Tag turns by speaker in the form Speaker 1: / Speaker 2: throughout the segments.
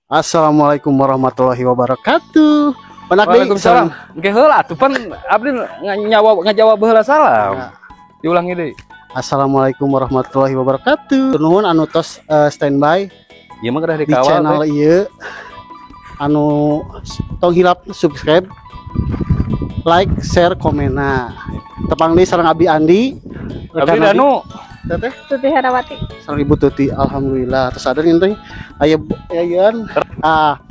Speaker 1: Assalamualaikum warahmatullahi wabarakatuh. Penak deui.
Speaker 2: Waalaikumsalam. Engke heula atuh, pan abdi nyawa ngajawab heula salam.
Speaker 1: Nah.
Speaker 2: Diulangi deui.
Speaker 1: Assalamualaikum warahmatullahi wabarakatuh. Nuhun anu tos standby
Speaker 2: Ieu mah kedah
Speaker 1: di
Speaker 2: dikawal
Speaker 1: channel
Speaker 2: teh.
Speaker 1: Ieu. Anu tong hilap subscribe, like, share, komen. Nah, tepang deui sareng Abi Andi.
Speaker 2: Abdi Danu.
Speaker 1: Teteh.
Speaker 3: Tuti Herawati.
Speaker 1: Sareng Ibu Tuti, alhamdulillah. Terus ada nih teh aya ayaan. Ah,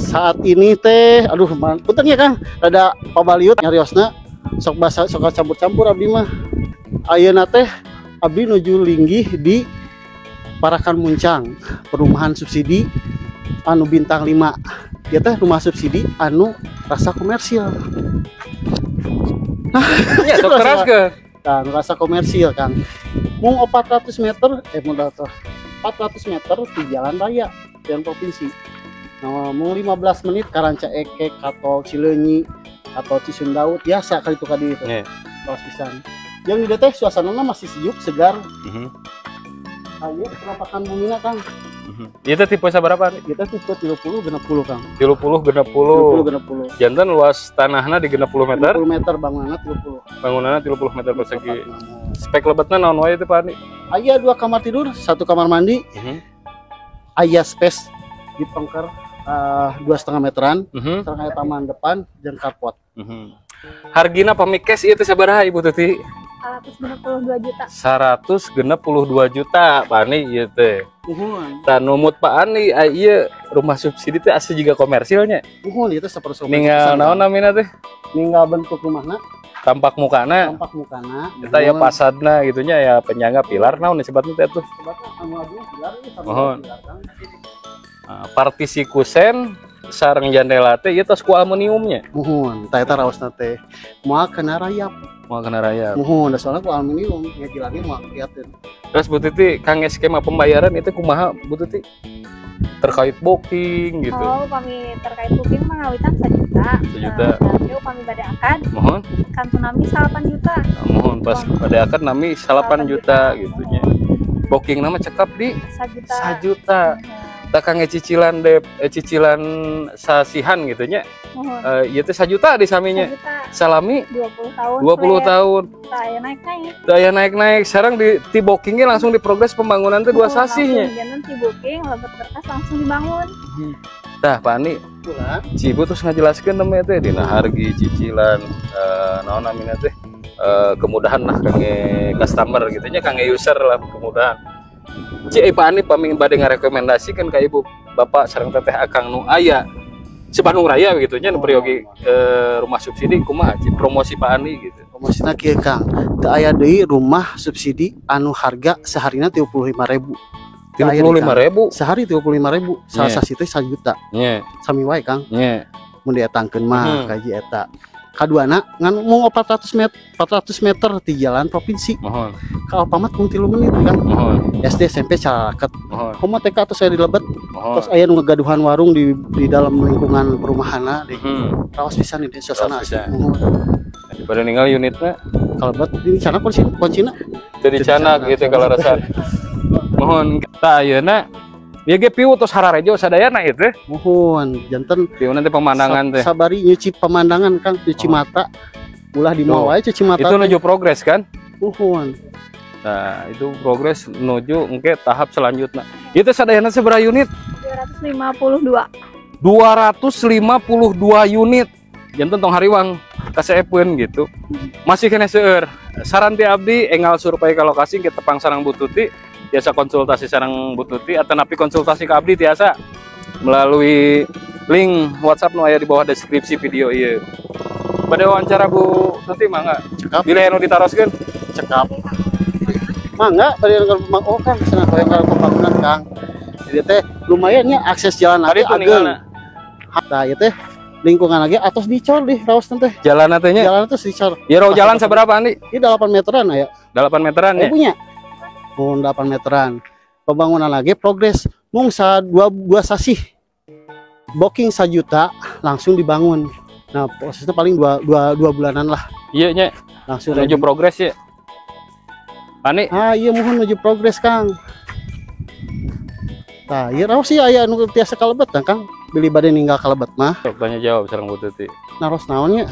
Speaker 1: saat ini teh, aduh, punten ya Kang, rada pabaliut nyariosna, sok basa sok campur-campur abdi mah. Ayeuna teh abdi nuju linggih di Parakan Muncang, perumahan subsidi anu bintang 5. Ya teh rumah subsidi anu rasa komersil.
Speaker 2: Ya, sok teraskeun.
Speaker 1: Nah, anu rasa komersil, Kang. Mung 400 meter, eh, modal tuh 400 meter di jalan raya, jalan provinsi. Nah, mung 15 menit ka Rancaekek, atau Cileunyi, atau Cisumdawu, biasa kali itu kali itu. Raos pisan. Yang di teh suasananya masih sejuk, segar. Ayo, penampakan bumina, Kang.
Speaker 2: Ieu teh tipe sabaraha, Andi?
Speaker 1: Kita tipe 30 60, Kang.
Speaker 2: 30
Speaker 1: 30
Speaker 2: 60.
Speaker 1: 60.
Speaker 2: Janten luas tanahna di 60 meter,
Speaker 1: 60 meter, bangunannya 30.
Speaker 2: Bangunanna 30 meter persegi. Spek lebetna naon wae itu, Pak Andi?
Speaker 1: Aya dua kamar tidur, satu kamar mandi, aya space di pengker 2,5 meteran, sareng aya taman depan jeung carport.
Speaker 2: Hargina pami cash ieu teh sabaraha, Ibu Tuti?
Speaker 3: 162 juta.
Speaker 2: 162 juta, Pak Ani, ieu teh.
Speaker 1: Muhun.
Speaker 2: Tah, numut Pak Ani, ah, ieu rumah subsidi teh asli juga komersilnya.
Speaker 1: Muhun, itu sapertos
Speaker 2: Ninggal naon namina teh?
Speaker 1: Ninggal bentuk rumahna,
Speaker 2: Tampak mukana,
Speaker 1: tampak mukana.
Speaker 2: Eta ya
Speaker 1: Muhun.
Speaker 2: Fasadna gitu nya, ya penyangga pilar naon disebutna teh tuh.
Speaker 1: Sebatna anu abdi pilar ieu sama
Speaker 2: Muhun.
Speaker 1: Pilar, Kang.
Speaker 2: Nah, partisi kusen sareng jandela teh ieu tos ku aluminiumnya.
Speaker 1: Muhun, tah eta raosna teh. Moal kena rayap.
Speaker 2: Moal kena rayap.
Speaker 1: Muhun, da soalnya ku aluminium ngejilani moal kelihatan.
Speaker 2: Terus Bu Titi, kangge skema pembayaran itu kumaha, Bu Titi? Terkait booking gitu.
Speaker 3: Oh, upami terkait booking mah ngawitan 1 juta.
Speaker 2: Sejuta.
Speaker 3: Nah, tapi upami bade akad
Speaker 2: Muhun,
Speaker 3: kantun nami 8 juta.
Speaker 2: Muhun, pas pada akad nami 8 juta gitu nya. Booking nama cekap di
Speaker 3: 1 juta.
Speaker 2: 1 juta. Tah, kangge cicilan dep eh, cicilan sasihan gitu nya.
Speaker 3: Muhun.
Speaker 2: Eh, ieu teh 1 juta di saminya.
Speaker 3: 1 juta.
Speaker 2: Salami
Speaker 3: 20 tahun.
Speaker 2: 20
Speaker 3: flat.
Speaker 2: Tahun.
Speaker 3: Saya naik-naik.
Speaker 2: Daya naik-naik. Sekarang di bookingnya langsung di progres pembangunan teh dua
Speaker 3: Muhun,
Speaker 2: sasihnya.
Speaker 3: langsung jangan di booking, lebet berkas langsung dibangun.
Speaker 2: Tah, Pak Ani,
Speaker 1: Pula.
Speaker 2: Cibu terus ngajelaskeun namanya teh dina hargi cicilan, naon namina teh, kemudahan lah kangge customer gitu nya, kangge user lah kemudahan. Ci, Pak Ani, pami bade ngarekomendasikeun ka ibu bapak sareng teteh akang nu aya se Bandung Raya gitu nya, nu peryogi rumah subsidi, kumaha, Ci, promosi Pak Ani gitu?
Speaker 1: Promosina kieu, Kang. Teu aya deui rumah subsidi anu harga seharina 35.000. Teu aya deui, Kang.
Speaker 2: 35.000.
Speaker 1: Sehari 35.000, salah sasi teh 1 juta. Sami wae, Kang. Mun dietangkeun mah kaji eta. Kaduana ngan mung 400 meter, 400 meter di jalan provinsi. Ka Alfamart mung 3 menit, Kang. SD SMP caraket. Komo TK tos aya di lebet, tos aya nu ngagaduhan warung di dalam lingkungan perumahanna di raos pisan di suasana
Speaker 2: Raos
Speaker 1: asli.
Speaker 2: pisan.
Speaker 1: Muhun.
Speaker 2: Pada ninggal unitnya.
Speaker 1: Kalebet di sana kunci kuncina.
Speaker 2: Teu dicanak gitu kalau rasa. Muhun, tah ayeuna ieu ge view tos hararejo sadayana ieu teh.
Speaker 1: Muhun, janten
Speaker 2: View nanti pemandangan teh.
Speaker 1: Sabari nyuci pemandangan, Kang, cuci mata. Ulah di
Speaker 2: Tuh.
Speaker 1: wae cuci mata.
Speaker 2: Itu
Speaker 1: Teh.
Speaker 2: menuju progres kan?
Speaker 1: Muhun.
Speaker 2: Nah, itu progres menuju engke tahap selanjutnya. Itu sadayana seberapa unit?
Speaker 3: 252.
Speaker 2: 252 unit. Janten tong hariwang kaseepeun gitu. Masih keneh seueur. Saran ti abdi, enggal survei ka lokasi kita tepang sareng Bu Tuti, biasa konsultasi sareng Bu Tuti atau napi konsultasi ke abdi tiasa melalui link WhatsApp nu aya di bawah deskripsi video ieu. Pada wawancara Bu Tuti, mangga.
Speaker 1: Cekap.
Speaker 2: Bila anu ditaroskeun?
Speaker 1: Cekap. Mangga bari oh Kang, cenah hoyong ka pembangunan, Kang. Jadi teh lumayan nya akses jalan
Speaker 2: Tadi
Speaker 1: lagi
Speaker 2: tuh
Speaker 1: ageng.
Speaker 2: ninggalna.
Speaker 1: Nah, ieu teh lingkungan lagi atos dicor di raos teh.
Speaker 2: Jalan teh nya.
Speaker 1: Jalan terus dicor.
Speaker 2: Ya, row jalan seberapa, Andi?
Speaker 1: Ini 8 meteran aya.
Speaker 2: 8 meteran
Speaker 1: Eh
Speaker 2: ya?
Speaker 1: punya. Mun 8 meteran. Pembangunan lagi progres. Mung sa dua, dua sasih. Booking 1 juta langsung dibangun. Nah, prosesnya paling 2, 2, 2 bulanan lah.
Speaker 2: Iya nya,
Speaker 1: Langsung
Speaker 2: menuju
Speaker 1: ready.
Speaker 2: Progres ya. Ani,
Speaker 1: Ah iya, muhun, menuju progres, Kang. Tah, ieu raos sih aya anu tiasa kalebet tah, Kang. Bilih bade ninggal kalebet mah.
Speaker 2: Sok tanya jawab sareng Bu Tuti.
Speaker 1: Naros naon nya?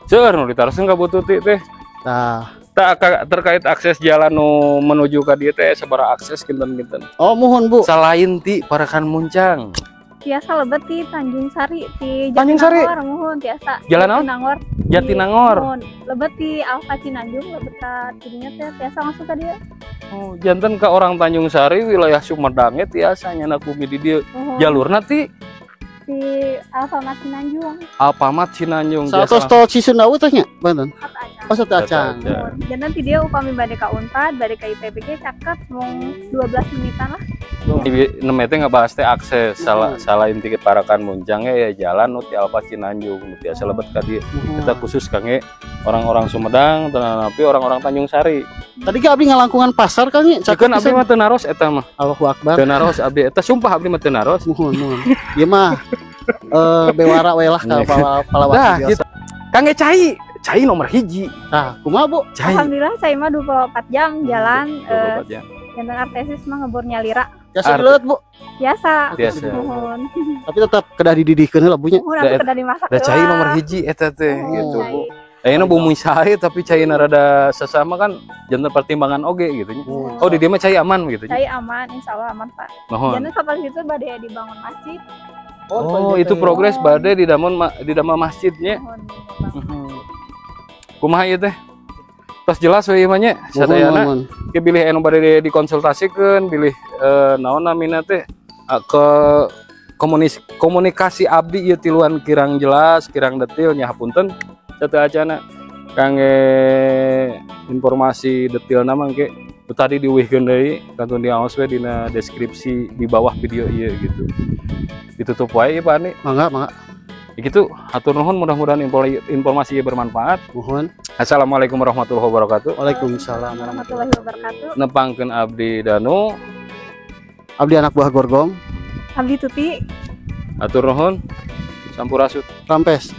Speaker 2: Seueur nu ditaroskeun ka Bu Tuti teh.
Speaker 1: Tah.
Speaker 2: Tak terkait akses jalan nu menuju ka dieu teh sabaraha akses kinten-kinten?
Speaker 1: Oh, muhun, Bu.
Speaker 2: Selain ti Parakan Muncang.
Speaker 3: Tiasa lebet ti Tanjung Sari, ti
Speaker 2: Tanjung Sari?
Speaker 3: Jatinangor, muhun tiasa.
Speaker 2: Jalan naon?
Speaker 3: Jatinangor.
Speaker 2: Jatinangor.
Speaker 3: Muhun. Lebet ti Alfa Cinanjung, lebet ka tidinya teh tiasa langsung ka dieu.
Speaker 2: Oh, janten ke orang Tanjung Sari wilayah Sumedangnya tiasa nyandak bumi di dieu.
Speaker 3: Muhun.
Speaker 2: Jalurna ti
Speaker 3: Ti Alfamart Cinanjung.
Speaker 2: Alfamart Cinanjung.
Speaker 1: Satos tol Cisundawu teh nya, Banten.
Speaker 3: Sateuacan.
Speaker 1: Oh, sateuacan.
Speaker 2: Sateuacan.
Speaker 3: Muhun. Janten ti dieu upami bade ka Unpad, bade ka IPB ge caket mung 12 menitan lah.
Speaker 2: Nembe teh ngebahas teh akses salah selain ti Parakan Muncangnya ya jalan nu ti Alfa Cinanjung nu tiasa lebet ka dieu.
Speaker 1: Muhun.
Speaker 2: Kita khusus kangge orang-orang Sumedang, tapi orang-orang Tanjung Sari.
Speaker 1: Tadi ge abdi ngalangkungan pasar kan nya.
Speaker 2: Cikeun abdi mah teu naros eta mah.
Speaker 1: Allahu Akbar.
Speaker 2: Teu naros abdi eta, sumpah abdi mah teu naros.
Speaker 1: Muhun, muhun. Ieu mah bewara we lah ka palawak
Speaker 2: Dah
Speaker 1: biasa.
Speaker 2: Gitu. Kangge cai, cai nomor 1.
Speaker 1: Tah, kumaha, Bu?
Speaker 2: Cai.
Speaker 3: Alhamdulillah saya mah 24 jam jalan,
Speaker 2: 24 jam.
Speaker 3: Janten artesis mah ngebor nyalira.
Speaker 1: Biasa dulu, Bu.
Speaker 3: Biasa.
Speaker 2: Biasa.
Speaker 3: Muhun.
Speaker 1: Tapi tetap kedah dididihkeun heula bunya.
Speaker 3: Muhun aku kedah dimasak
Speaker 2: Da cai
Speaker 3: heula.
Speaker 2: nomor 1 eta teh
Speaker 3: Muhun,
Speaker 2: gitu,
Speaker 3: cai.
Speaker 2: Bu. Ayeuna bumi sae tapi caina rada sesama kan janten pertimbangan oge gitu nya. Oh, di dieu mah cai aman gitu nya.
Speaker 3: Cai aman, insya Allah aman, Pak.
Speaker 2: Muhun.
Speaker 3: Janten sampai situ bade dibangun masjid.
Speaker 2: Oh, itu progres bade di damel masjidnya.
Speaker 3: Muhun, dibangun.
Speaker 2: Kumaha ieu teh? Tos jelas we ieu mah nya sadayana.
Speaker 1: Muhun, muhun.
Speaker 2: Ke bilih anu bade dikonsultasikeun, bilih naon namina teh ke komunikasi abdi ieu tiluan kirang jelas, kirang detail nya, hapunten sateuacana. Kangge informasi detail mah engke tadi diuihkeun deui kantun diaos we dina deskripsi di bawah video ieu gitu. Ditutup wae ieu, Pak Andi.
Speaker 1: Mangga, mangga.
Speaker 2: Ya gitu, hatur nuhun, mudah-mudahan informasi ieu bermanfaat.
Speaker 1: Muhun.
Speaker 2: Assalamualaikum warahmatullahi wabarakatuh.
Speaker 1: Waalaikumsalam warahmatullahi
Speaker 3: Warahmatullahi wabarakatuh.
Speaker 2: Nepangkeun abdi Danu.
Speaker 1: Abdi anak buah Gorgong.
Speaker 3: Abdi Tuti.
Speaker 2: Hatur nuhun. Sampurasun.
Speaker 1: Rampes.